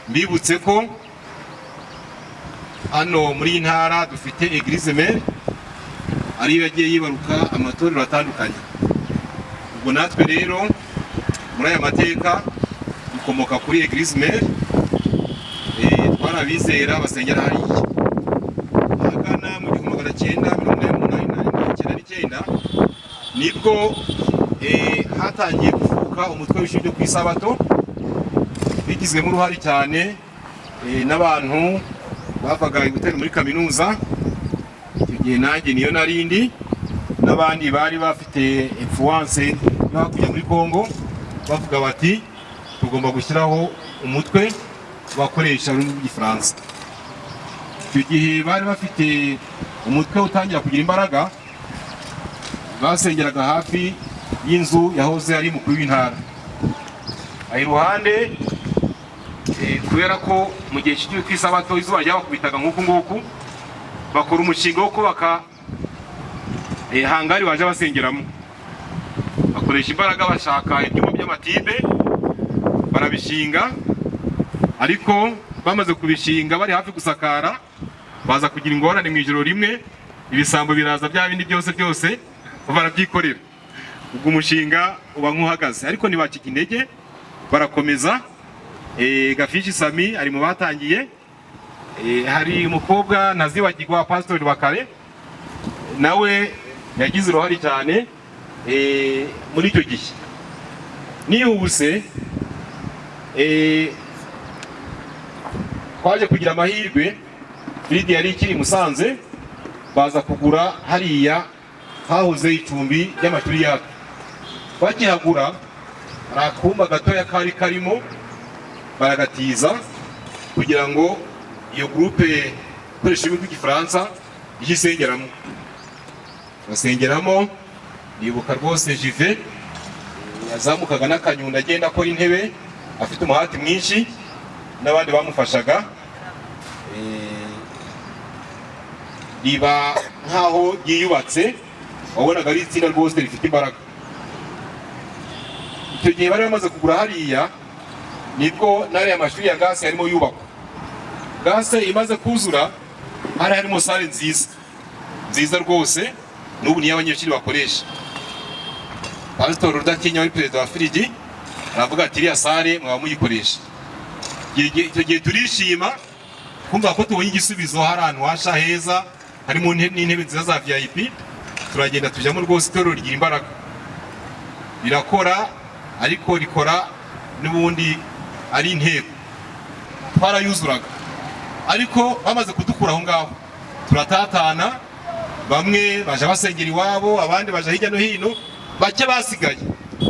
Mbibutse ko hano muri iyi ntara dufite Église Mère, ariyo yagiye yibaruka amatorero atandukanye. Ubwo natwe rero muri aya mateka dukomoka kuri Église Mère. Twari abizera basengera hariya. Ahagana mu 1988 na 99 nibwo hatangiye kuvuka umutwe w'ishuri ryo ku Isabato, bigizwemo uruhare cyane n'abantu bavaga i Butare muri kaminuza. Icyo gihe nanjye niyo narindi, n'abandi bari bafite influence yo hakurya muri Congo, bavuga bati: "Tugomba gushyiraho umutwe bakoresha ururimi rw'Igifaransa." Icyo gihe bari bafite umutwe utangira kugira imbaraga. Basengeraga hafi y'inzu yahoze ari mukuru w'intara aho iruhande. Kubera ko mu gihe cy'igihe kw'isabato izuba ryabakubitaga nk'uku nguku, bakora umushinga wo kubaka hangari baje basengeramo. Bakoresha imbaraga, bashaka ibyuma by'amatibe, barabishinga. Ariko bamaze kubishinga, bari hafi gusakara, baza kugira ingorane mu ijoro rimwe, ibisambo biraza, bya bindi byose byose barabyikorera. Ubwo umushinga uba nk'uhagaze, ariko ntibacika intege, barakomeza. Gafishi Sami ari mu batangiye. Hari umukobwa ntazibagirwa, Pasitori Bakare, nawe yagize uruhare cyane muri icyo gihe. Nihuse, twaje kugira amahirwe, Firidi yari ikiri i Musanze, baza kugura hariya hahoze icumbi ry'amashuri yacu. Bakihagura, hari akumba gatoya kari karimo, baragatiza kugira ngo iyo groupe ikoresha ururimi rw'Igifaransa ijye isengeramo. Basengeramo. Nibuka rwose Jive yazamukaga n'akanyundo, agenda akora intebe, afite umuhati mwinshi, n'abandi bamufashaga. Riba nk'aho ryiyubatse, wabonaga ari itsinda rwose rifite imbaraga. Icyo gihe bari bamaze kugura hariya, nibwo n'ariya mashuri ya GASS yarimo yubakwa. GASS imaze kuzura, hari harimo salle nziza nziza rwose, n'ubu niyo abanyeshuri bakoresha. Pasitori Rudatinya wari perezida wa Firidi aravuga ati: "Iriya salle mwaba muyikoresha." Icyo gihe turishima kumva ko tubonye igisubizo, hari ahantu hasha heza, harimo n'intebe nziza za VIP. Turagenda tujyamo rwose, itorero rigira imbaraga, rirakora, ariko rikora n'ubundi ari intego, twarayuzuraga. Ariko bamaze kudukura aho ngaho, turatatana, bamwe baje basengera iwabo, abandi baje hirya no hino, bake basigaye.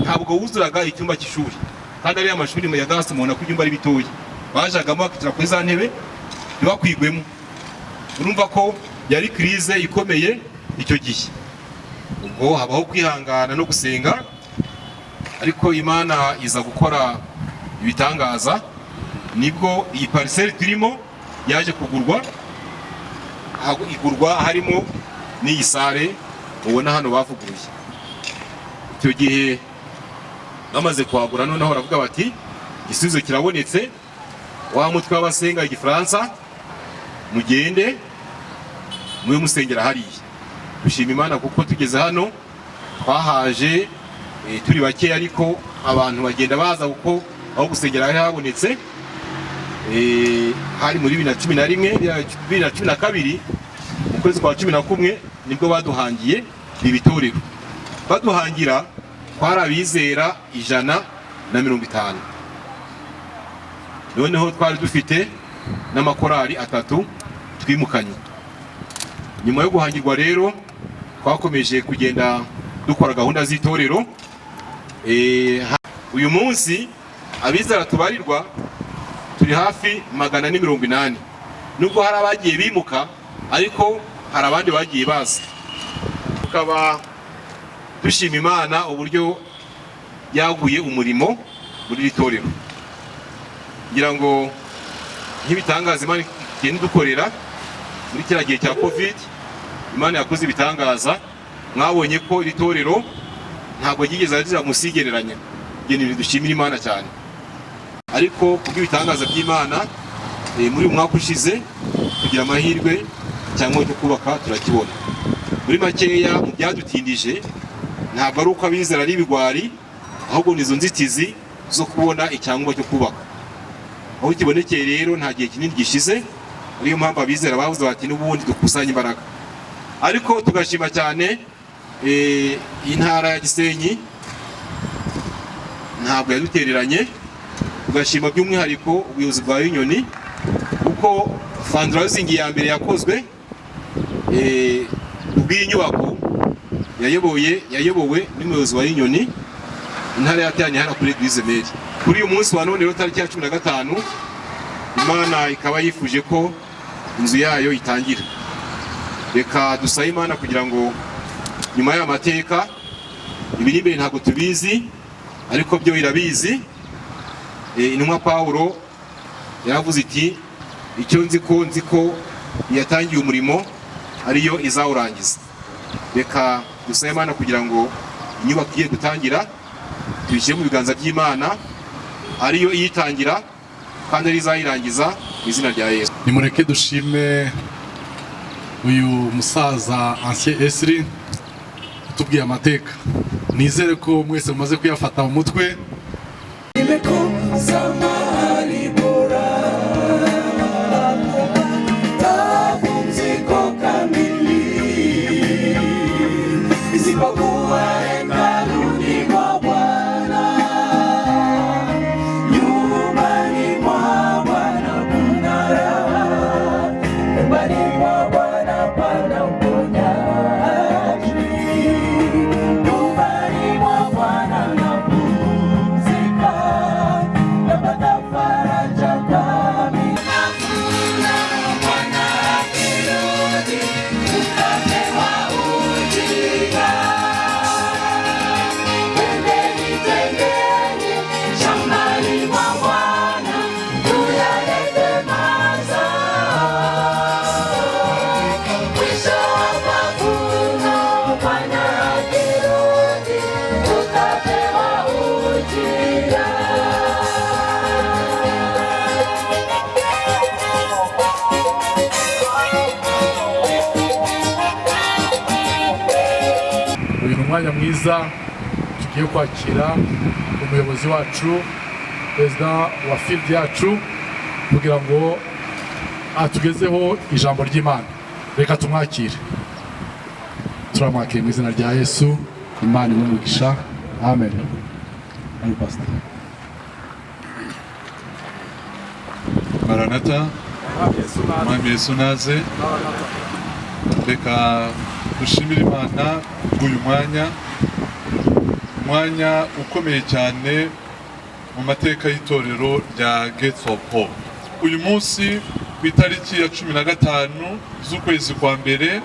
Ntabwo wuzuraga icyumba cy'ishuri, kandi ariya mashuri ya GASS mubona ko ibyumba ari bitoya. Bajagamo bakicara kuri za ntebe, ntibakwigwemo. Urumva ko yari crise ikomeye icyo gihe. Ubwo habaho kwihangana no gusenga, ariko Imana iza gukora ibitangaza. Nibwo iyi parcelle turimo yaje kugurwa, igurwa harimo n'iyi salle ubona hano bavuguruye. Icyo gihe bamaze kuhagura, noneho baravuga bati: "Igisubizo kirabonetse, wa mutwe w'abasenga Igifaransa, mugende mube musengera hariya." Dushima Imana kuko tugeze hano twahaje turi bake, ariko abantu bagenda baza kuko aho gusengera hari habonetse. Hari muri 2011, 2012 mu kwezi kwa 11 nibwo baduhangiye ibi torero. Baduhangira twari abizera 150. Noneho twari dufite n'amakorali atatu twimukanye. Nyuma yo guhangirwa rero, twakomeje kugenda dukora gahunda z'itorero. Uyu munsi abizera tubarirwa turi hafi 480, nubwo hari abagiye bimuka, ariko hari abandi bagiye baza. Tukaba dushima Imana uburyo yaguye umurimo muri iri torero. Ngira ngo nk'ibitangaza Imana igenda idukorera muri kiriya gihe cya Covid, Imana yakoze ibitangaza. Mwabonye ko iri torero ntabwo ryigeze rira munsi y'igereranya. Ibyo ni ibintu dushimira Imana cyane. Ariko kubw'ibitangaza by'Imana, muri uyu mwaka ushize tugira amahirwe, icyangombwa cyo kubaka turakibona. Muri makeya, mu byadutindije ntabwo ari uko abizera ari ibigwari, ahubwo ni izo nzitizi zo kubona icyangombwa cyo kubaka. Aho kibonekeye rero nta gihe kinini gishize, ariyo mpamvu abizera bavuze bati: "N'ubundi dukusanye imbaraga." Ariko tugashima cyane intara ya Gisenyi, ntabwo yadutereranye. Tugashima by'umwihariko ubuyobozi bwa Union, kuko fundraising ya mbere yakozwe kubw'iyi nyubako yayobowe n'umuyobozi wa Union. Intara yateraniye hano kuri Eglise Mère. Kuri uyu munsi wa none rero, tariki ya 15, Imana ikaba yifuje ko inzu yayo itangira. Reka dusabe Imana kugira ngo nyuma y'aya mateka, ibiri imbere ntabwo tubizi, ariko byo irabizi. Intumwa Pawulo yaravuze iti: "Icyo nzi ko nzi ko yatangiye umurimo ariyo izawurangiza." Reka dusabe Imana kugira ngo inyubako igiye gutangira tuyishyire mu biganza by'Imana, ariyo iyitangira kandi ariyo izayirangiza, mu izina rya Yesu. Nimureke dushime uyu musaza Ancien Esri utubwiye amateka. Nizere ko mwese mumaze kuyafata mu mutwe. Nimekosa mahali bora, pumziko kamili, isipokuwa hekaluni mwa Bwana. Nyumbani mwa Bwana kuna raha, nyumbani mwa Bwana pana uponyaji, nyumbani mwa Bwana napumzika, napata faraja kamili. Bwana akirudi, utapewa ujira. Twendeni, twendeni shambani mwa Bwana, tuyalete mazao. Mwisho wa mavuno, Bwana akirudi, tutapewa ujira. Uyu ni umwanya mwiza tugiye kwakira umuyobozi wacu, perezida wa field yacu, kugira ngo atugezeho ijambo ry'Imana. Reka tumwakire. Turamwakira mu izina rya Yesu. Imana imuhe umugisha. Amen. Amen, Pastor. Maranata, Mwami Yesu naze. Reka dushimire Imana bw'uyu mwanya, umwanya ukomeye cyane mu mateka y'itorero rya Gates of Hope. Uyu munsi ku itariki ya 15 z'ukwezi kwa mbere,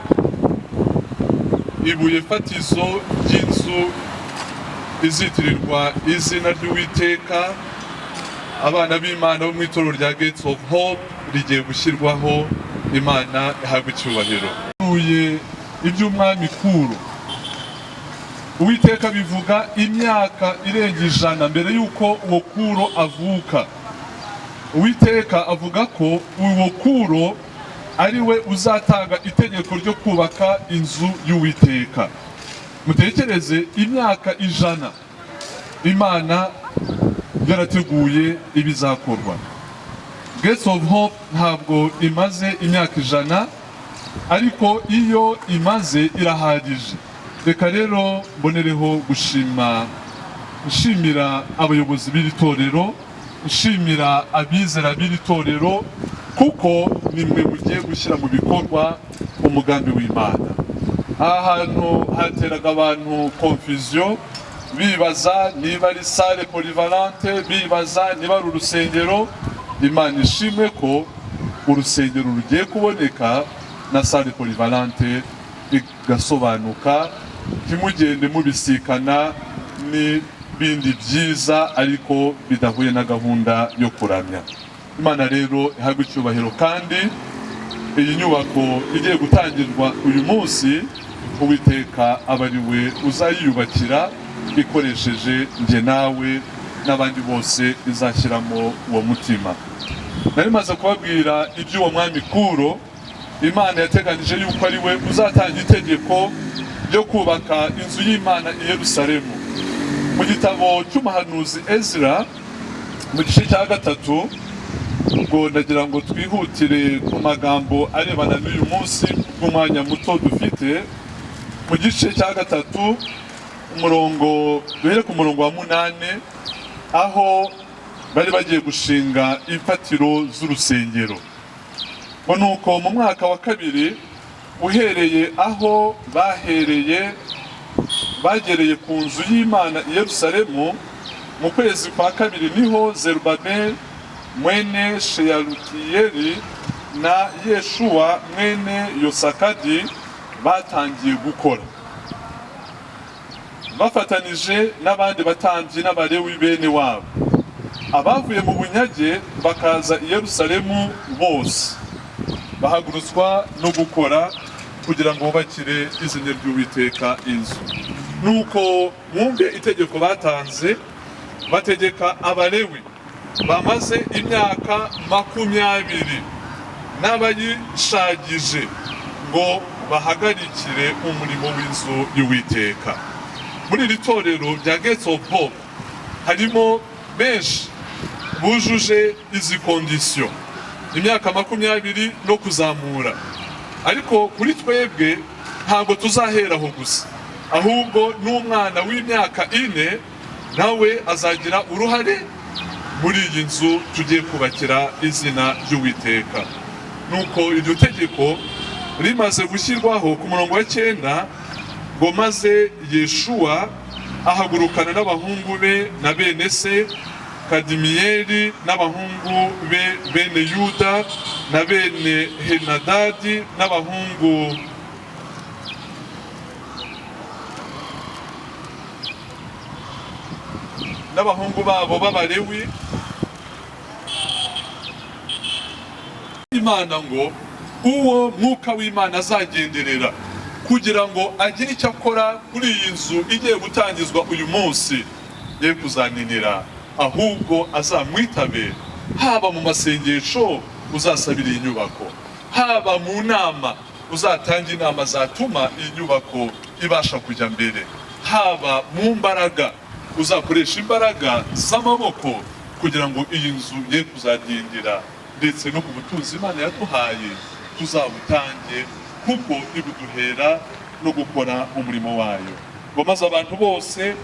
ibuye fatizo ry'inzu izitirirwa izina ry'Uwiteka, abana b'Imana bo mu itorero rya Gates of Hope, rigiye gushyirwaho. Imana ihabwa icyubahiro. Uye iby'umwami Kuro, Uwiteka bivuga imyaka irenga 100 mbere y'uko uwo Kuro avuka. Uwiteka avuga ko uwo Kuro ari we uzatanga itegeko ryo kubaka inzu y'Uwiteka. Mutekereze, imyaka 100 Imana yarateguye ibizakorwa. Gates of Hope ntabwo imaze imyaka 100, ariko iyo imaze irahagije. Reka rero mbonereho gushima, nshimira abayobozi b'iri torero, nshimira abizera b'iri torero, kuko nimwe mugiye gushyira mu bikorwa umugambi w'Imana. Aha hantu hateraga abantu confusion, bibaza niba ari salle polyvalente, bibaza niba ari urusengero. Imana ishimwe ko urusengero rugiye kuboneka na salle polyvalente igasobanuka, ntimugende mubisikana n'ibindi byiza ariko bidahuye na gahunda yo kuramya Imana. Rero ihabwe icyubahiro, kandi iyi nyubako igiye gutangirwa uyu munsi, Uwiteka aba ari we uzayiyubakira ikoresheje njye nawe. N'abandi bose izashyiramo uwo mutima. Nari maze kubabwira iby'uwo mwami Kuro. Imana yateganije yuko ari we uzatanga itegeko ryo kubaka inzu y'Imana i Yerusalemu. Mu gitabo cy'umuhanuzi Ezra, mu gice cya 3, ubwo ndagira ngo twihutire ku magambo arebana n'uyu munsi bw'umwanya muto dufite. Mu gice cya 3, umurongo, duhere ku murongo wa 8, aho bari bagiye gushinga imfatiro z'urusengero. Ngo nuko mu mwaka wa 2 uhereye aho bahereye bagereye ku nzu y'Imana i Yerusalemu, mu kwezi kwa 2, niho Zerubabeli mwene Sheyalutiyeli na Yeshuwa mwene Yosakadi batangiye gukora bafatanije n'abandi batambyi n'Abalewi bene wabo, abavuye mu bunyage bakaza i Yerusalemu bose, bahagurutswa no gukora kugira ngo bubakire izina ry'Uwiteka inzu. Nuko mwumve itegeko batanze: bategeka Abalewi bamaze imyaka 20 n'abayishagije ngo bahagarikire umurimo w'inzu y'Uwiteka. Muri iri torero rya Gates of Hope harimo benshi bujuje izi conditions, imyaka 20 no kuzamura. Ariko kuri twebwe ntabwo tuzahera aho gusa, ahubwo n'umwana w'imyaka 4 nawe azagira uruhare muri iyi nzu tugiye kubakira izina ry'Uwiteka. Nuko iryo tegeko rimaze gushyirwaho, ku murongo wa 9 ngo: "Maze Yeshuwa ahagurukana n'abahungu be na bene se Kadimiyeli n'abahungu be bene Yuda na bene Henadadi n'abahungu babo b'Abalewi." Imana ngo uwo Mwuka w'Imana azagenderera kugira ngo agire icyo akora kuri iyi nzu igiye gutangizwa uyu munsi ye kuzaninira, ahubwo azamwitabe, haba mu masengesho uzasabira iyi nyubako, haba mu nama uzatanga inama zatuma iyi nyubako ibasha kujya mbere, haba mu mbaraga uzakoresha imbaraga z'amaboko kugira ngo iyi nzu ye kuzadindira, ndetse no ku butunzi Imana yaduhaye tuzabutange, kuko ibuduhera no gukora umurimo wayo. Ngo maze abantu bose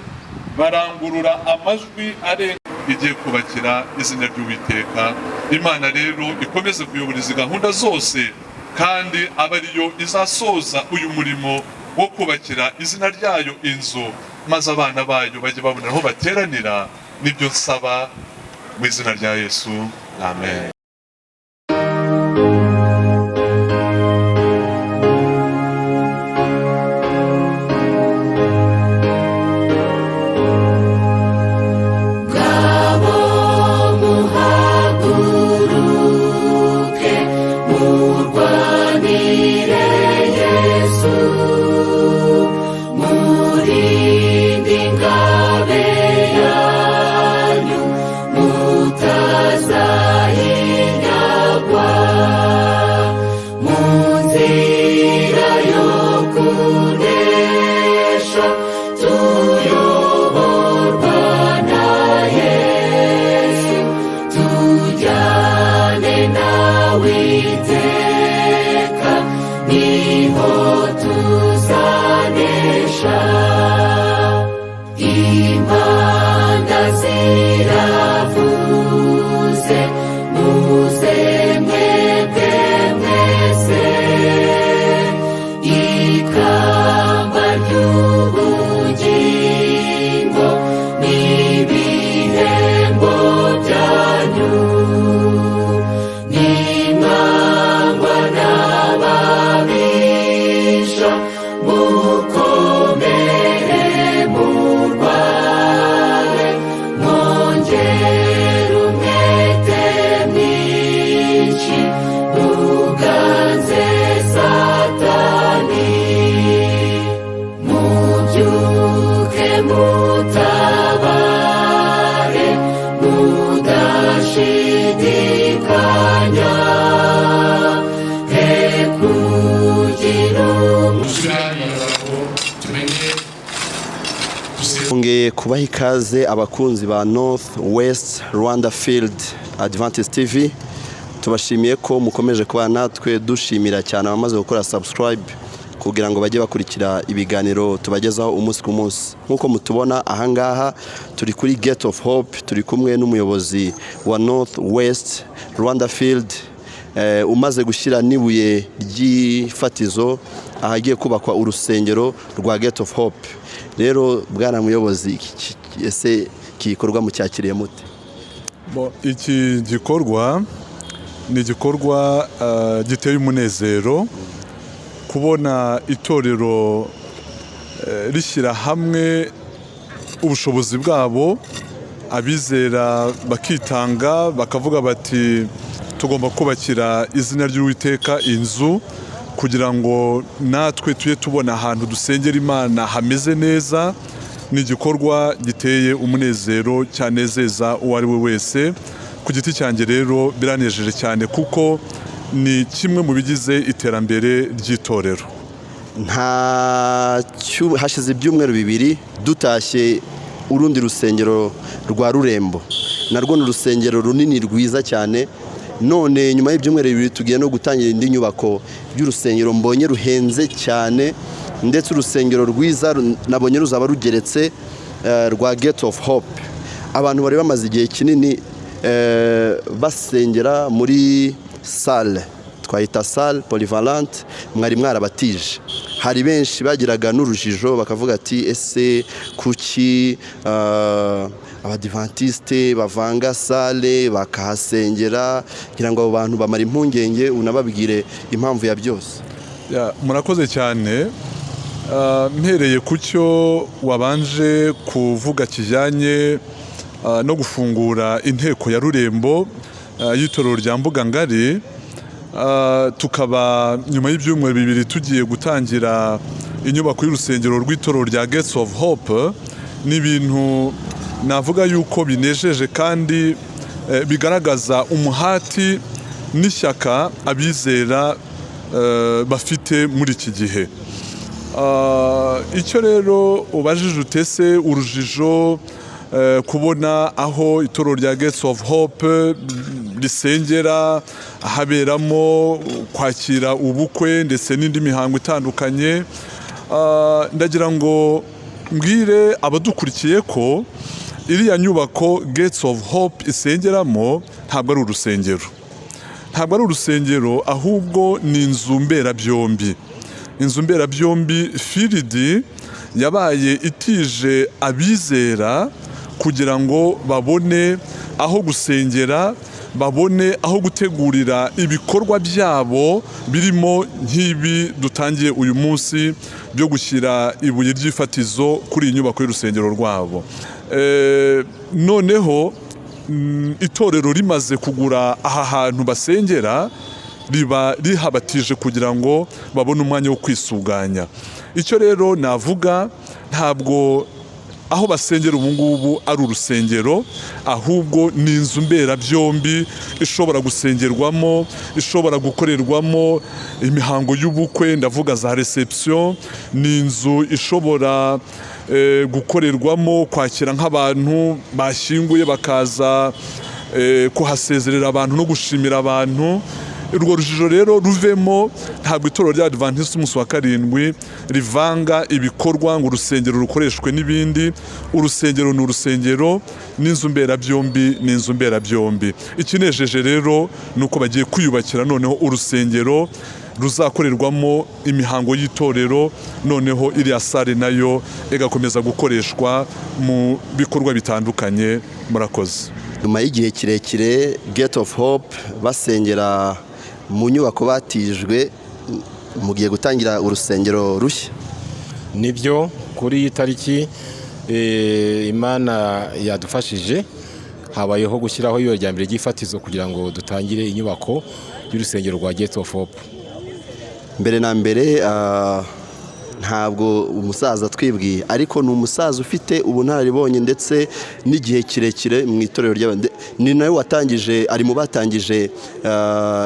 barangurura amajwi arenga igiye kubakira izina ry'Uwiteka. Imana rero ikomeze kuyobora izi gahunda zose, kandi abe ariyo izasoza uyu murimo wo kubakira izina ryayo inzu, maze abana bayo bajye babona aho bateranira. Nibyo nsaba mu izina rya Yesu, amen. Ngabo muhaguruke, murwanire Yesu, murinde ingabe yanyu mutazayi. Nongeye kubaha ikaze, abakunzi ba North West Rwanda Field Adventist TV. Tubashimiye ko mukomeje kuba natwe, dushimira cyane abamaze gukora subscribe kugira ngo bajye bakurikira ibiganiro tubagezaho umunsi ku munsi. Nk'uko mutubona ahangaha, turi kuri Gate of Hope, turi kumwe n'umuyobozi wa North West Rwanda Field umaze gushyira n'ibuye ry'ifatizo ahagiye kubakwa urusengero rwa Gate of Hope. Rero bwana muyobozi, ese iki gikorwa mucyakiriye mute? Bon, iki gikorwa ni igikorwa giteye umunezero, kubona itorero rishyira hamwe ubushobozi bwabo, abizera bakitanga, bakavuga bati: "Tugomba kubakira izina ry'Uwiteka inzu kugira ngo natwe tujye tubona ahantu dusengera Imana hameze neza." Ni igikorwa giteye umunezero, cyanezeza uwo ari we wese. Ku giti cyanjye rero biranejeje cyane, kuko ni kimwe mu bigize iterambere ry'itorero. Hashize ibyumweru 2 dutashye urundi rusengero rwa Rurembo, narwo ni urusengero runini rwiza cyane. None nyuma y'ibyumweru 2 tugiye no gutangira indi nyubako y'urusengero mbonye ruhenze cyane, ndetse urusengero rwiza nabonye ruzaba rugeretse, rwa Gate of Hope. Abantu bari bamaze igihe kinini basengera muri salle twahita salle polyvalente mwari mwarabatije. Hari benshi bagiraga n'urujijo, bakavuga ati: "Ese kuki abadivantisite bavanga salle bakahasengera?" Kugira ngo abo bantu bamara impungenge, unababwire impamvu ya byose. Ya, murakoze cyane. Mpereye ku cyo wabanje kuvuga kijyanye no gufungura inteko ya Rurembo y'itorero rya Mbuga Ngari, tukaba nyuma y'ibyumweru 2 tugiye gutangira inyubako y'urusengero rw'itorero rya Gates of Hope, ni ibintu navuga yuko binejeje kandi bigaragaza umuhati n'ishyaka abizera bafite muri iki gihe. Icyo rero ubajije utese urujijo, kubona aho itorero rya Gates of Hope risengera haberamo kwakira ubukwe ndetse n'indi mihango itandukanye, ndagira ngo mbwire abadukurikiye ko iriya nyubako Gates of Hope isengeramo ntabwo ari urusengero, ntabwo ari urusengero, ahubwo ni inzu mberabyombi. Inzu mberabyombi field yabaye itije abizera kugira ngo babone aho gusengera, babone aho gutegurira ibikorwa byabo, birimo nk'ibi dutangiye uyu munsi byo gushyira ibuye ry'ifatizo kuri iyi nyubako y'urusengero rwabo. Noneho itorero rimaze kugura aha hantu basengera, riba rihabatije kugira ngo babone umwanya wo kwisuganya. Icyo rero navuga, ntabwo aho basengera ubu ngubu ari urusengero, ahubwo ni inzu mberabyombi ishobora gusengerwamo, ishobora gukorerwamo imihango y'ubukwe, ndavuga za reception. Ni inzu ishobora gukorerwamo kwakira nk'abantu bashyinguye, bakaza kuhasezerera abantu no gushimira abantu. Urwo rujijo rero ruvemo. Ntabwo itorero rya Adventiste umunsi wa karindwi rivanga ibikorwa ngo urusengero rukoreshwe n'ibindi. Urusengero ni urusengero, n'inzu mberabyombi ni inzu mberabyombi. Ikinejeje rero ni uko bagiye kwiyubakira noneho urusengero ruzakorerwamo imihango y'itorero, noneho iriya salle nayo igakomeza gukoreshwa mu bikorwa bitandukanye. Murakoze. Nyuma y'igihe kirekire Gate of Hope basengera mu nyubako batijwe, mugiye gutangira urusengero rushya. Nibyo, kuri iyi tariki Imana yadufashije, habayeho gushyiraho ibuye rya mbere ry'ifatizo kugira ngo dutangire inyubako y'urusengero rwa Gate of Hope. Mbere na mbere Ntabwo umusaza twibwiye, ariko ni umusaza ufite ubunararibonye ndetse n'igihe kirekire mu itorero ni nawe watangije, ari mu batangije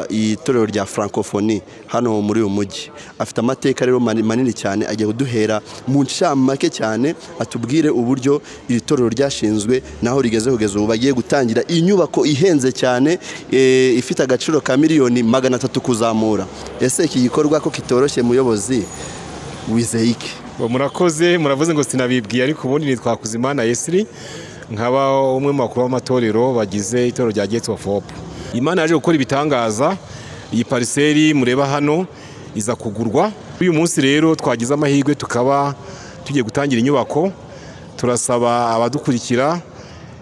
itorero rya Francophonie hano muri uyu mujyi. Afite amateka rero manini cyane. Agiye kuduhera mu ncamake cyane, atubwire uburyo iri torero ryashinzwe naho rigeze kugeza ubu bagiye gutangira inyubako ihenze cyane, ifite agaciro ka miliyoni 300 kuzamura. Ese iki gikorwa ko kitoroshye, muyobozi, wizeye iki? Murakoze. Muravuze ngo sinabibwiye, ariko ubundi nitwa Hakuzimana Esiri, nkaba umwe mu bakuru b'amatorero bagize itorero rya Gates of Hope. Imana yaje gukora ibitangaza, iyi parcelle mureba hano iza kugurwa. Uyu munsi rero twagize amahirwe tukaba tugiye gutangira inyubako. Turasaba abadukurikira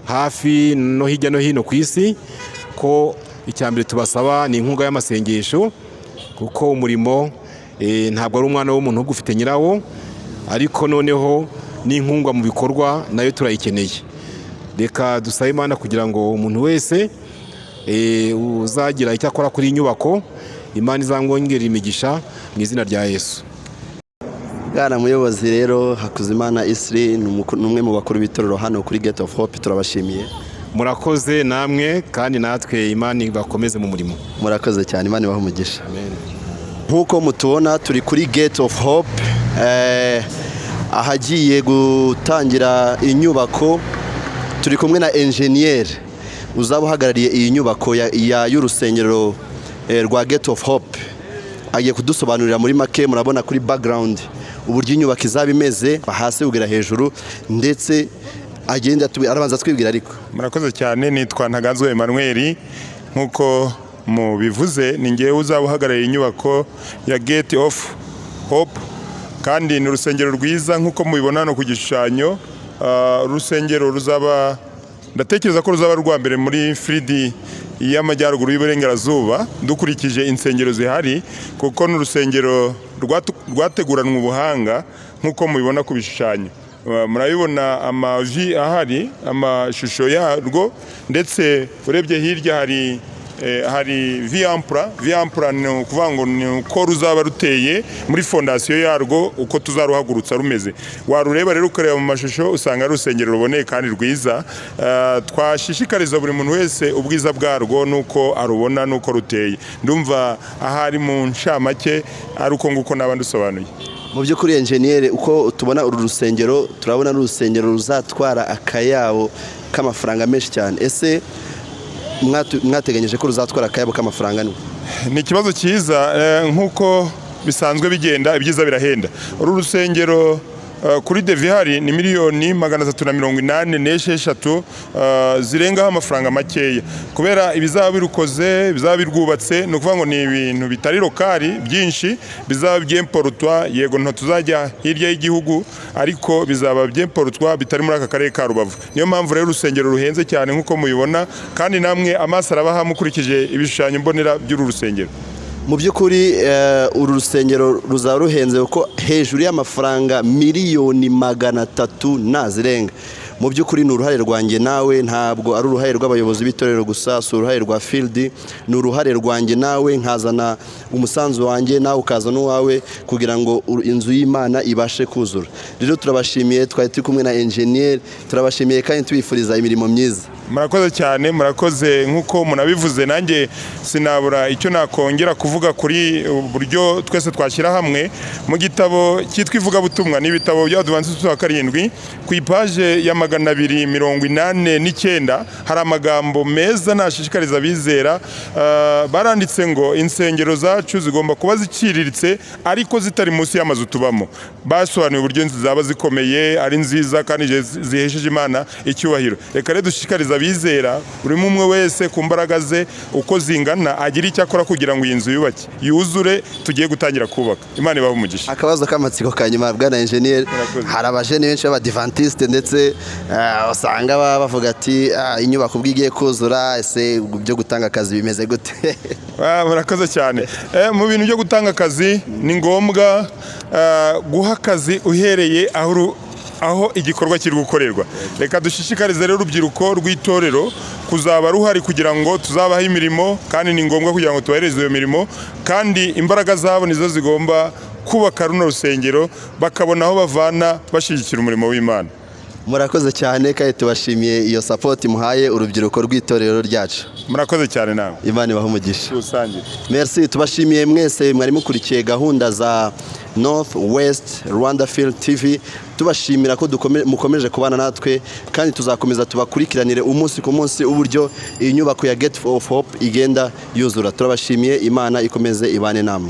hafi no hirya no hino ku isi ko icya mbere tubasaba ni inkunga y'amasengesho, kuko umurimo ntabwo ari umwana w'umuntu, ahubwo ufite nyirawo. Ariko noneho n'inkunga mu bikorwa nayo turayikeneye. Reka dusabe Imana kugira ngo umuntu wese uzagira icyo akora kuri iyi nyubako, Imana izamwongerera imigisha mu izina rya Yesu. Bwana muyobozi rero, Hakuzimana Isri ni umwe mu bakuru b'itorero hano kuri Gate of Hope. Turabashimiye. Murakoze namwe, kandi natwe Imana bakomeze mu murimo. Murakoze cyane, Imana ibahe umugisha. Nk'uko mutubona, turi kuri Gate of Hope, ahagiye gutangira inyubako. Turi kumwe na enjeniyeri uzaba uhagarariye iyi nyubako y'urusengero rwa Gate of Hope. Agiye kudusobanurira muri make. Murabona kuri background uburyo inyubako izaba imeze hasi kugera hejuru, ndetse agenda arabanza atwibwira ariko. Murakoze cyane. Nitwa Ntaganzwa Emmanuel. Nk'uko mubivuze, ni ngewe uzaba uhagarariye inyubako ya Gate of Hope, kandi ni urusengero rwiza nk'uko mubibona hano ku gishushanyo. Urusengero ruzaba, ndatekereza ko ruzaba rwa mbere muri field y'amajyaruguru y'uburengerazuba dukurikije insengero zihari, kuko ni urusengero rwateguranwe ubuhanga nk'uko mubibona ku bishushanyo. Murabibona amavi ahari, amashusho yarwo, ndetse urebye hirya hari vue en plan. Vue en plan ni ukuvuga ngo ni uko ruzaba ruteye muri fondation yarwo, uko tuzaruhagurutsa rumeze. Warureba rero ukareba mu mashusho, usanga ari urusengero ruboneye kandi rwiza. Twashishikariza buri muntu wese ubwiza bwarwo nuko arubona nuko ruteye. Ndumva ahari mu ncamake ari uko nguko naba ndusobanuye. Mu by'ukuri, enjeniyeri, uko tubona uru rusengero, turabona ari urusengero ruzatwara akayabo k'amafaranga menshi cyane. Ese mwateganyije ko ruzatwara akayabo k'amafaranga ni Ni ikibazo cyiza. Nk'uko bisanzwe bigenda, ibyiza birahenda. Uru rusengero, kuri devis ihari ni miliyoni 386 zirengaho amafaranga makeya, kubera ibizaba birukoze, ibizaba birwubatse. Ni ukuvuga ngo ni ibintu bitari local byinshi, bizaba byemporutwa. Yego, ntituzajya hirya y'igihugu, ariko bizaba byemporutwa bitari muri aka karere ka Rubavu. Niyo mpamvu rero urusengero ruhenze cyane nk'uko mubibona, kandi namwe amaso arabaha mukurikije ibishushanyo mbonera by'uru rusengero. Mu by'ukuri, uru rusengero ruzaba ruhenze kuko hejuru y'amafaranga miliyoni 300 nazirenga. Mu by'ukuri ni uruhare rwanjye nawe, ntabwo ari uruhare rw'abayobozi b'itorero gusa, si uruhare rwa field, ni uruhare rwanjye nawe, nkazana umusanzu wanjye, nawe ukazana uwawe, kugira ngo inzu y'Imana ibashe kuzura. Rero turabashimiye. Twari turi kumwe na enjeniyeri. Turabashimiye kandi tubifuriza imirimo myiza. Murakoze cyane, murakoze. Nk'uko munabivuze, nanjye sinabura icyo nakongera kuvuga kuri uburyo twese twashyira hamwe. Mu gitabo cyitwa Ivugabutumwa, ni ibitabo by'Abadivantisiti wa karindwi, ku ipaje ya 289 hari amagambo meza nashishikariza abizera. Baranditse ngo insengero zacu zigomba kuba ziciriritse ariko zitari munsi y'amazu tubamo. Basobanuye uburyo inzu zaba zikomeye, ari nziza kandi zihesheje Imana icyubahiro. Reka rero dushishikarize abizera, buri umwe wese ku mbaraga ze uko zingana agira icyo akora kugira ngo iyi nzu yubake yuzure tugiye gutangira kubaka. Imana ibahe umugisha. Akabazo k'amatsiko ka nyuma, bwana enjeniyeri. Murakoze. Hari abajene benshi b'abadivantisite, ndetse usanga baba bavuga ati: "Ah, inyubako ubwo igiye kuzura, ese byo gutanga akazi bimeze gute?" Murakoze cyane. Mu bintu byo gutanga akazi, ni ngombwa guha akazi uhereye aho igikorwa kiri gukorerwa. Reka dushishikarize rero urubyiruko rw'itorero kuzaba ruhari kugira ngo tuzabahe imirimo, kandi ni ngombwa kugira ngo tubahereze iyo mirimo, kandi imbaraga zabo nizo zigomba kubaka runo rusengero, bakabona aho bavana bashyigikira umurimo w'Imana. Murakoze cyane, kandi tubashimiye iyo support muhaye urubyiruko rw'itorero ryacu. Murakoze cyane nawe. Imana ibahe umugisha. Rusange. Merci, tubashimiye mwese mwari mukurikiye gahunda za North West Rwanda Field TV. Tubashimira ko mukomeje kubana natwe, kandi tuzakomeza tubakurikiranire umunsi ku munsi uburyo iyi nyubako ya Gate of Hope igenda yuzura. Turabashimiye, Imana ikomeze ibane namwe.